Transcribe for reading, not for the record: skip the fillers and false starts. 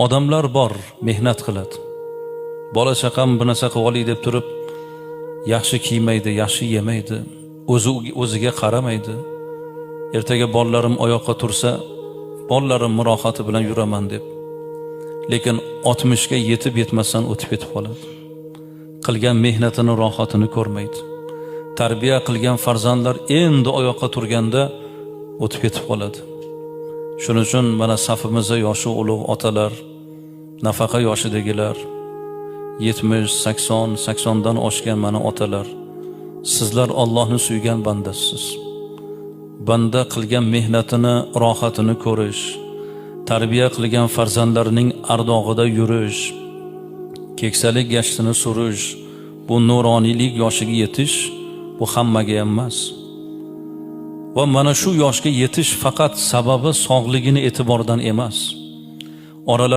Odamlar bor, mehnat qiladi. Bola chaqam bir narsa qilib olay deb turib, yaxshi kiymaydi, yaxshi yemaydi, o'zi o'ziga qaramaydi. Ertaga bolalarim oyoqqa tursa, bolalarim rohati bilan yuraman deb. Lekin 60 ga yetib yetmasdan o'tib ketib qoladi. Qilgan mehnatini rohatini ko'rmaydi. Tarbiya qilgan farzandlar endi oyoqqa turganda o'tib ketib qoladi. Shuning uchun mana safimizda yoshi ulug' otalar, nafaqa yoshidagilar, 70, 80, 80 dan oshgan mana otalar, sizlar Allohni suygan bandasiz. Banda qilgan mehnatini rohatini ko'rish, tarbiya qilgan farzandlarining ardog'ida yurish, keksalik gashtini surish, bu nuroniylik yoshiga yetish, bu hammaga ham emas. Va mana shu yoshga yetish faqat sababi sog'ligini e'tibordan emas. Oralar